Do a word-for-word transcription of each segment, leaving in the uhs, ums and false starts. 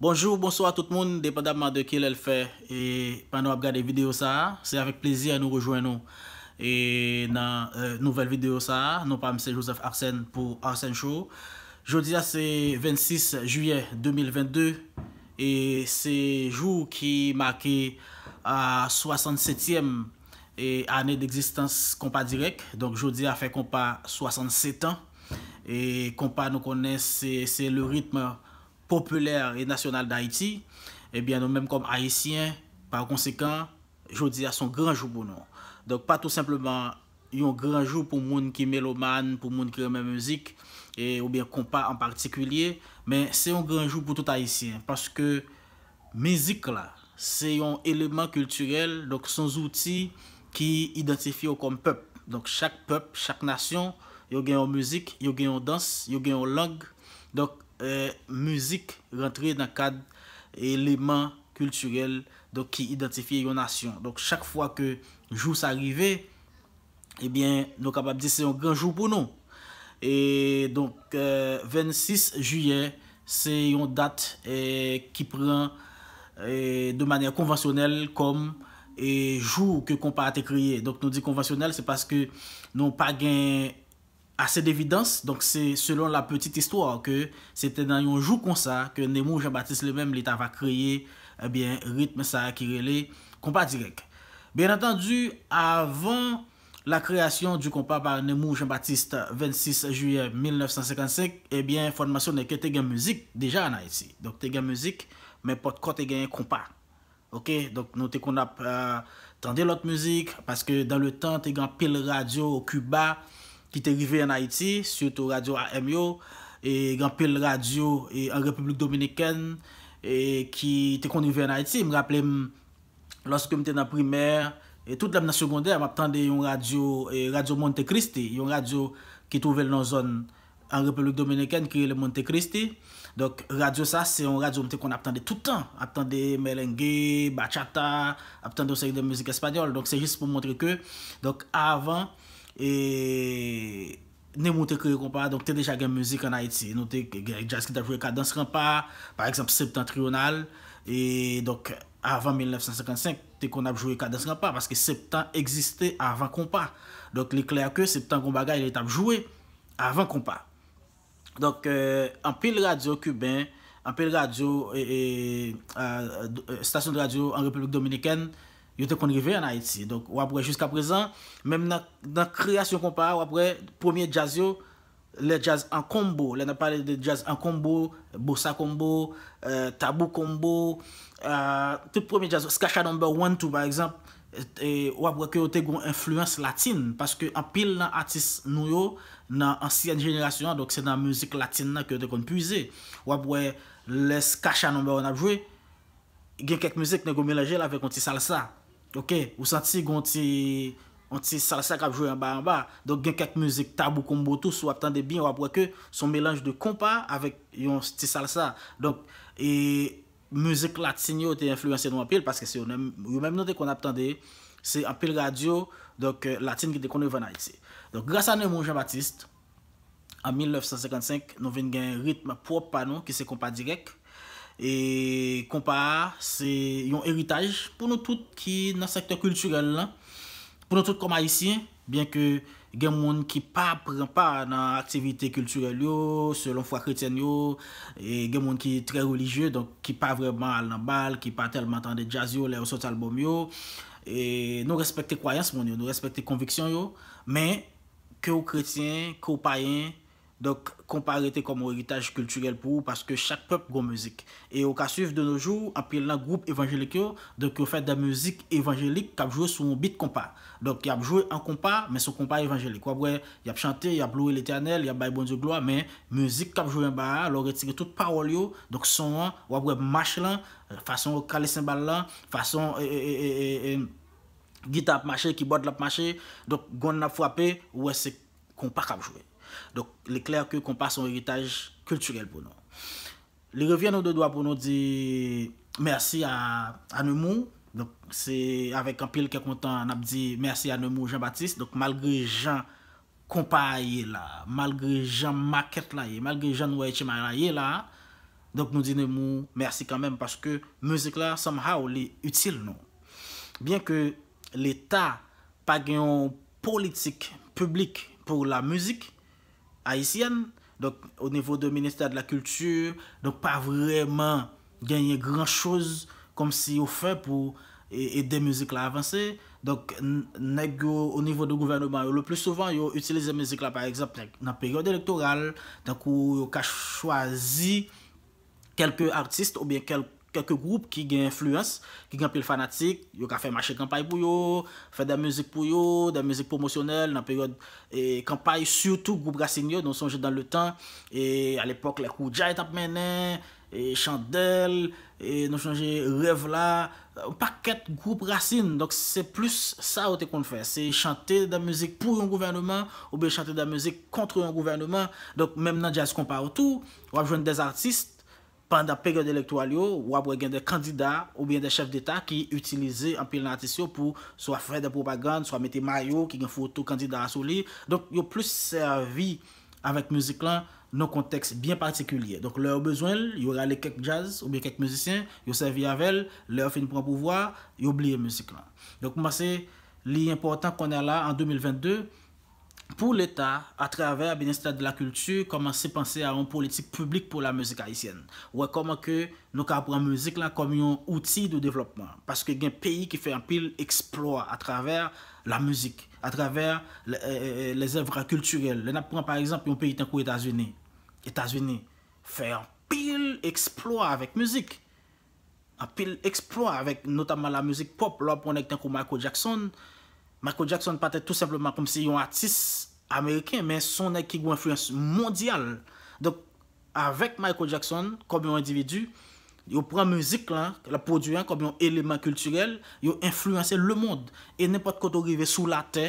Bonjou, bonswa tout moun, depandamman de kilè l fè, e pandan w ap gade videyo sa a, se avèk plezi nou rejwenn nou e nan e, nouvèl videyo sa a. Non pa m se Joseph Arsène pou Arsène Show. Jodi a se vennsis jiyè de mil vennde e se jou ki make a swasannsetyèm e ane d'egzistans Konpa Dirèk. Donk jodi a fè Konpa swasannsetan. E konpa nou konnen se se le rythme populaire et national d'Haïti. Ebyen nou menm kòm Ayisyen, pa konsekan, jodi a se yon gran jou pou nou. Donk pa tou senpleman yon gran jou pou moun ki melomàn, pou moun ki renmen mizik, e, oubyen konpa an patikilye, men se yon gran jou pou tout Ayisyen, paske mizik la, se yon eleman kiltirèl, donk se yon zouti ki idantifye w kòm pèp. Donk chak pèp, chak nasyon, yo gen yon mizik, yo gen yon dans, yo gen yon lang. Donk e, mizik rantre nan kad eleman kiltirèl, donk ki idantifye yon nasyon. Donk chak fwa ke jou sa rive, ebyen nou kapab di se yon gran jou pou nou. E donk e, vennsis jiyè se yon dat e, ki pran e, de manyè konvansyonèl kòm e, jou ke konpa a te kreye. Donk nou di konvansyonèl, se paske nou pa gen ase devidans, donk se selon la petite histoire ke se te nan yon jou konsa ke Nemours Jean Baptiste li menm li t ava kreye ebyen ritm sa a ki rele Konpa Dirèk. Byen antandi, avan la création du compas par Nemours Jean Baptiste vennsis jiyè mil nèf san senkannsenk, ebyen fò n mansyone ke te gen mizik deja ann Ayiti. Donk te gen mizik, men potko te genyen konpa. Oke, donk nou te konn ap e, tande lòt mizik, paske dans le temps te gen anpil radyo Kiba ki te rive ann Ayiti, sitou radyo A M yo, e gen anpil radyo e, an Repiblik Dominikèn e, ki te konn rive ann Ayiti. M raple m, lòske m te nan primè, e tout lè m nan segondè, m ap tande yon radyo, e, radyo Monte Cristi, yon radyo ki twouve l nan zòn an Repiblik Dominikèn ki rele Monte Cristi. Donk radyo sa se yon radyo m te konn ap tande tout tan, ap tande merengue, bachata, ap tande yon seri de mizik espanyòl. Donk se jis pou montre ke donk avan e Nemours te kreye konpa, donk te deja gen mizik ann Ayiti. Nou te gen djaz ki t ap jwe kadans konpa, pa egzanp Septentrional, e donk avan mil nèf san senkannsenk te konn ap jwe kadans konpa, paske Septan egziste avan konpa. Donk li klè ke Septan gon bagay li t ap jwe avan konpa. Donk e, anpil radyo kiben, anpil radyo e, e, e, estasyon de radyo an Repiblik Dominikèn, yo te konn rive ann Ayiti. Donk w ap wè jiska prezan, menm nan, nan kreyasyon konpa a, w ap wè premye djaz yo, lè djaz an konbo, lè n ap pale de djaz an konbo, bossa konbo, e, tabou konbo, e, tout premye djaz, Skacha Number One tou pa egzanp, e, w ap wè ke yo te gen yon enfliyans latin, paske anpil nan atis nou yo, nan ansyèn jenerasyon an, donk se nan mizik latin nan ke yo te konn pwize. W ap wè lè Skacha Number One ap jwe, gen kèk mizik nèg yo melanje l avèk yon ti salsa. Oke, ou santi gen yon ti yon ti salsa k ap jwe anba anba. Donk gen kèk mizik tabou konbo tou, si w ap tande byen, w ap wè ke se yon melanj de konpa avèk yon ti salsa. Donk e mizik latin yo te enfliyanse nou anpil, paske se yo menm, yo menm nou te konn ap tande, se anpil radyo, donk, e, latin ki te konn rive ann Ayiti. Donk, gras a Nemours Jean Baptiste, an mil nèf san senkannsenk, nou vin gen ritm pwòp pa nou, ki se konpa dirèk. E konpa a, se yon eritaj pou nou tout ki nan sektè kiltirèl lan, pou nou tout kòm Ayisyen, byen ke gen moun ki pa pran pa nan aktivite kiltirèl yo, selon fwa kretyèn yo, e gen moun ki trè relijye, donk ki pa vrèman al nan bal, ki pa tèlman tande djaz yo lè yo soti albòm yo. E nou respekte kwayans moun yo, nou respekte konviksyon yo, men ke w kretyen, ke w payen, donk konpa rete kòm yon eritaj kiltirèl pou ou, paske chak pèp gon mizik. E ou ka swiv de nos jours, anpil nan gwoup evanjelik yo, donk yo fè de mizik evanjelik k ap jwe sou yon bit konpa. Donk y ap jwe an konpa, men se yon konpa evanjelik. W ap wè, y ap chante, y ap lwe Letènèl, y ap bay Bondye glwa, men mizik k ap jwe anba a, lè w retire tout pawòl yo, donk son an, w ap wè mach lan, fason yo kale senbal lan, fason e, e, e, e, e, gita ap mache, kibòd la ap mache, donk gonn ap frape, ou wè se konpa k ap jwe. Donk, li klè ke konpa se yon eritaj kiltirèl pou nou. Li revyen nou de dwa pou nou di mèsi a, a Nemours. Donk, se avèk anpil kè kontan n ap di mèsi a Nemours Jean Baptiste. Donk, malgre jan konpa a ye la, malgre jan makèt la ye, malgre jan nou wè H M I la ye la, Donk nou di Nemours mèsi kanmenm paske mizik la somehow li itil nou. Byen ke Leta pa gen yon politik piblik pou la mizik ayisyèn, donk o nivo de ministè de la kilti, donk pa vrèman genyen gran choz kòmsi yo fè pou e- ede mizik la avanse. Donk n- nèg yo o nivo de gouvèneman yo le pli souvan yo itilize mizik la pa egzanp nan peryòd elektoral, tankou yo ka chwazi kèlke atis oubyen kèl kèlke gwoup ki gen enfliyans, ki gen anpil fanatik, yo ka fè mache kanpay pou yo, fè de mizik pou yo, de mizik pwomosyonèl nan peryòd e, kanpay, sitou gwoup rasin yo, nou sonje dan le tan, e, alepòk lè Koudjay t ap mennen, e, Chandèl, e, nou sonje Rèv la, yon pakèt gwoup rasin. Donk se plis sa yo te konn fè, se chante de mizik pou yon gouvèneman oubyen chante de mizik kont yon gouvèneman. Donk menm nan djaz konpa yo tou, w ap jwenn de atis pandan peryòd elektoral yo, w ap wè gen de kandida oubyen de chèf deta ki itilize anpil nan atis yo pou swa fè de pwopagann, swa mete mayo ki gen foto kandida a sou li. Donk yo plis sèvi avèk mizik lan nan kontèks byen patikilye. Donk lè yo bezwen l, yo rale kèk djaz oubyen kèk mizisyen, yo sèvi avè l, lè yo fin pran pouvwa, yo bliye mizik lan. Donk m panse li enpòtan kounye a la an de mil vennde pou Leta, atravè Ministè de la Kilti, kòmanse panse a yon politik piblik pou la mizik ayisyèn. Wè kòman ke nou ka pran mizik la kòm yon outi de devlòpman. Paske gen peyi ki fè anpil eksplwa atravè la mizik, atravè lèzèv kiltirèl. Lè n ap pran pa egzanp yon peyi tankou Etazini. Etazini fè anpil eksplwa avèk mizik. Anpil eksplwa avèk notamman la mizik pòp. Lè w ap pran nèg tankou Michael Jackson, Michael Jackson pa t tou senpleman kòmsi yon atis ameriken, men se yon nèg ki gen enfliyans mondyal. Donk, avèk Michael Jackson kòm yon endividi, yo pran mizik lan, l ap pwodui an kòm yon eleman kiltirèl, yo enfliyanse lemonn. E nenpòt kote w rive sou latè,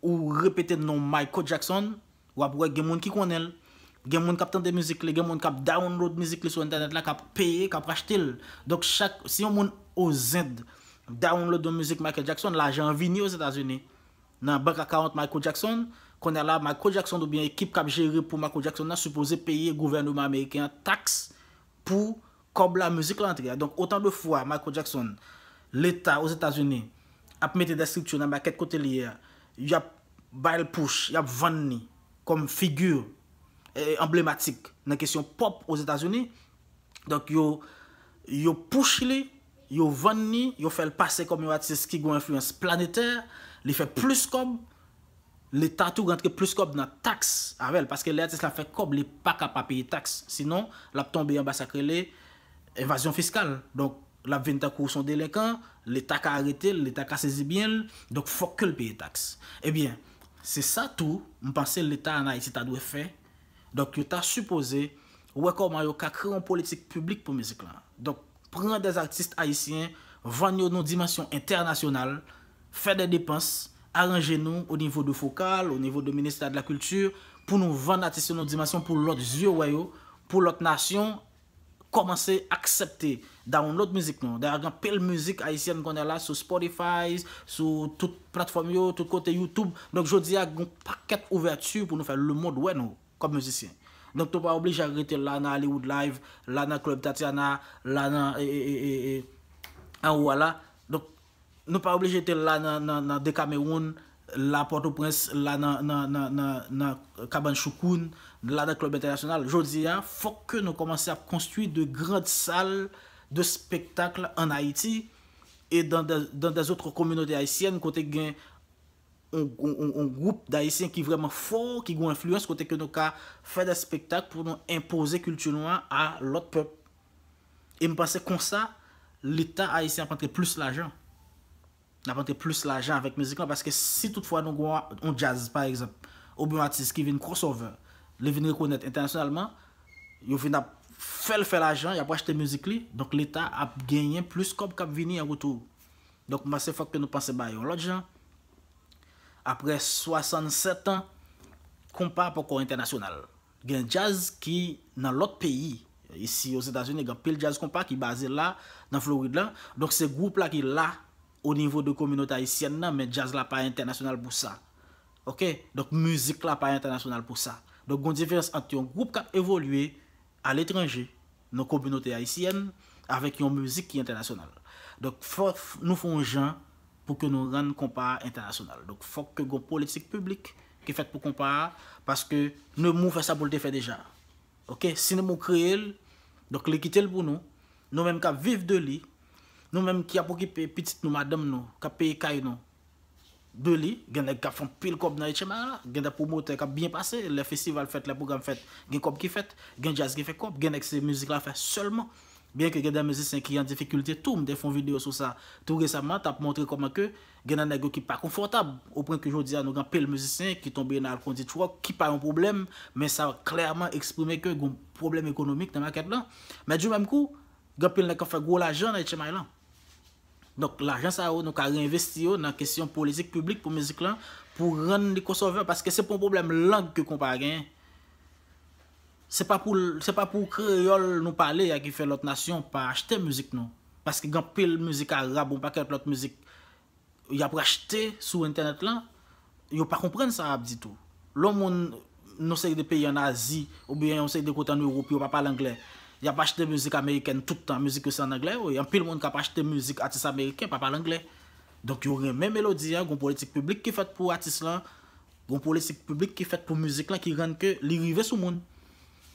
ou repete non Michael Jackson, w ap wè gen moun ki konnen l. Gen moun k ap tande mizik li, gen moun k ap download mizik li sou entènèt la, k ap peye, k ap achte l. Donk chak, si yon moun Ozend download yon mizik Michael Jackson, lajan an vini Ozetazini. Nan bank account Michael Jackson, kounye a la Michael Jackson oubyen ekip k ap jere pou Michael Jackson nan sipoze peye gouvèneman ameriken an taks pou kòb la mizik la antre a. Donk otan de fwa Michael Jackson, Leta Ozetazini ap mete de estrikti nan makèt kote li ye a, y ap ba l push, y ap vann li kòm figi e, anblematik nan kesyon pòp Ozetazini. Donk yo yo push li, yo vann li, yo fè l pase kòm yon atis ki gen yon enfliyans planetè, li fè plis kòb, Leta tou rantre plis kòb nan taks avè l, paske lè atis la fè kòb, li pa ka pa peye taks, sinon l ap tonbe anba sa k rele envazyon fiskal. Donk l ap vin tankou s on delenkan, Leta ka arete l, Leta ka sezi byen l, donk fòk ke l peye taks. Ebyen, se sa tou, m panse Leta ann Ayiti ta dwe fè. Donk yo ta sipoze wè kòman yo ka kreye yon politik piblik pou mizik lan. Donk pran de atis ayisyen, vann yo nan dimansyon entènasyonal, fè de depans, aranje nou o nivo de fokal, o nivo de ministè de la kilti, pou nou vann atis yo nan dimansyon pou lòt zye wè yo, pou lòt nasyon kòmanse aksepte download mizik nou. Dayè gen anpil mizik ayisyèn kounye a la sou Spotify, sou tout platfòm yo, tout kote YouTube. Donk jodi a gen yon pakèt ouvèti pou nou fè lemonn wè nou kòm mizisyen. Donk nou pa oblije rete la nan Hollywood Live, la nan Club Tatiana, la nan e, e, e, e, e, anwo a la. Donk nou pa oblije rete la nan, nan, nan Decameron, la Pòtoprens, la nan, nan, nan, nan, nan Kabann Choukoun, la nan klèb entènasyonal. Jodi a, fòk ke nou kòmanse ap konstwi de grandes salles de spectacle en Haïti et dans de, dans des autres communautés haïtiennes kote gen yon, yon, yon, yon gwoup Dayisyen ki vrèman fò, ki gen yon enfliyans, kote ke nou ka fè de spektak pou nou enpoze kilti nou an a lòt pèp. E m panse konsa, Leta ayisyen ap antre plis lajan. N ap antre plis lajan avèk mizik lan, paske si toutfwa nou gen yon, yon djaz, pa egzanp, oubyen yon atis ki vin crossover, li vin rekonèt entènasyonalman, yo vin ap fè l fè lajan, y ap achte mizik li, donk Leta ap genyen plis kòb k ap vini an retou. Donk, m panse fòk ke nou panse bagay yon lòt jan. Aprè swasannsèt an, konpa poko entènasyonal. Gen djaz ki nan lòt peyi. Isi Ozetazini, gen anpil djaz konpa ki baze la, nan Florid la. Donk, se gwoup la ki la o nivo de kominote ayisyèn nan, men djaz la pa entènasyonal pou sa. Oke? Donk, mizik la pa entènasyonal pou sa. Donk, gen yon diferans ant yon gwoup k ap evolye aletranje, nan kominote ayisyèn avèk yon mizik ki entènasyonal. Donk, fò nou fè yon jan pou ke nou rann konpa a entènasyonal. Donk, fòk ke gon politik piblik ki fèt pou konpa a, paske Nemours fè sa pou l te fè deja. Oke, si Nemours kreye l, donk li kite l pou nou. Nou menm k ap viv de li, nou menm ki ap okipe pitit nou, madanm nou, k ap peye kay nou, de li, gen nèg k ap fè anpil kòb nan H M I la, gen de pwomotè k ap byen pase, lè festival fèt, lè pwogram fèt, gen kòb ki fèt, gen djaz ki fè kòb, gen nèg se mizik la fè sèlman. Byen ke gen de mizisyen ki an difikilte tou, m te fè yon videyo sou sa tou resaman, t ap montre kòman ke gen de nèg yo ki pa konfòtab, o pwen ke jodi a nou gen anpil mizisyen ki tonbe nan alkonditwòk, ki pa yon pwoblèm, men sa klèman eksprime ke gen yon pwoblèm ekonomik nan makèt lan. Men di menm kou, gen anpil nèg k ap fè gwo lajan nan H M I lan. Donk, lajan sa yo, nou ka reenvesti yo nan kesyon politik piblik pou mizik lan, pou rann li konsève, paske se pa yon pwoblèm lang ke konpa a genyen. Se pa pou, se pa pou kreyòl nou pale a ki fè lòt nasyon pa achte mizik nou. Paske gen anpil mizik arab, yon pakèt lòt mizik, y ap achte sou entènèt lan, yo pa konprann sa y ap di tou. Lè yon moun nan yon seri de peyi ann Azi, oubyen yon seri de kote ann Ewòp, yo pa pale anglè, y ap achte mizik amerikèn tout tan, mizik yo se ann anglè yo ye. Anpil moun k ap achte mizik atis ameriken pa pale anglè. Donk, yo renmen melodi a, gon politik piblik ki fèt pou atis lan, gon politik piblik ki fèt pou mizik lan ki rann ke li rive sou moun.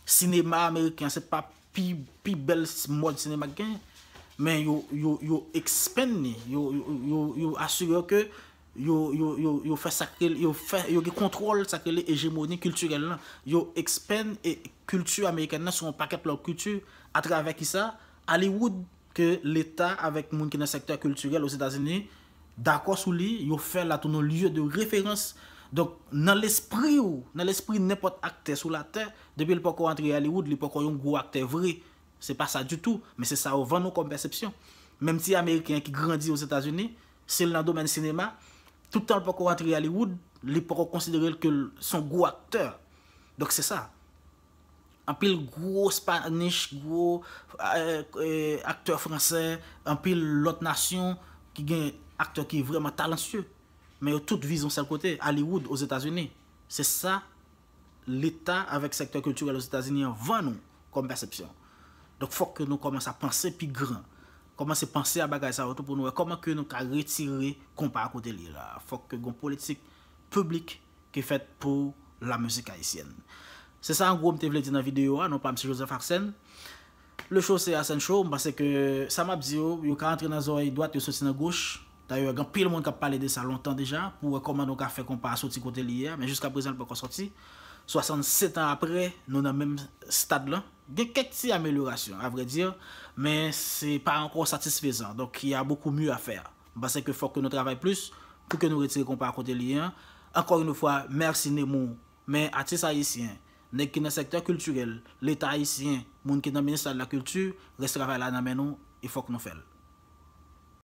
Sinema ameriken an, se pa pi, pi bèl s-, mòd sinema k genyen, men yo, yo, yo expand li, yo, yo, yo, yo asire yo ke yo, yo, yo, yo fè sa k rele, yo fè, yo gen kontwòl sa k rele ejemoni kiltirèl lan. Yo expand e kilti amerikèn nan sou yon pakèt lòt kilti atravè kisa? Hollywood, ke Leta avèk moun ki nan sektè kiltirèl Ozetazini dakò sou li, yo fè l la tounen yon lye de referans. Donk, nan lespri w, nan lespri nenpòt aktè sou latè, depi l poko antre Hollywood, li poko yon gwo aktè vre. Se pa sa ditou, men se sa yo vann nou kòm pèsepsyon. Menm ti Ameriken ki grandi Ozetazini, si l nan domèn sinema, tout tan l poko antre Hollywood, li poko konsidere l ke l se yon gwo aktè. Donk, se sa. Anpil gwo Spanish, gwo, eh, eh, aktè fransè, anpil lòt nasyon ki gen aktè ki vrèman talansye. Men yo tout vize yon sèl kote, Hollywood, Ozetazini. Se sa Leta avèk sektè kiltirèl Ozetazini an vann nou kòm pèsepsyon. Donk, fòk ke nou kòmanse a panse pi gran. Kòmanse panse a bagay sa yo tou pou nou wè kòman ke nou ka retire konpa a kote l ye la. Fòk ke gon politik piblik ki fèt pou lamizik ayisyèn. Se sa, an gwo, m te vle di nan videyo a. Non pa m se Joseph Arsène. Le show se Arsène Show. M panse ke sa m ap di yo, yo ka antre nan zòrèy dwat, yo soti nan goch. Dayè, gen anpil moun k ap pale de sa lontan deja, pou wè kòman nou ka fè konpa a soti kote li ye a, men jiska prezan, li poko soti. Swasannsèt an apre, nou nan menm stad lan. Gen kèk ti amelyorasyon, a vrè di, men se pa ankò satisfezan. Donk, il y a beaucoup mieux à faire. M panse ke fòk ke nou travay plis pou ke nou retire konpa a kote li ye an. Encore une fois, mèsi Nemours. Men atis ayisyen, nèg ki nan sektè kiltirèl, Leta ayisyen, moun ki nan ministè de la kilti, rès travay la nan men nou, e fòk nou fè l.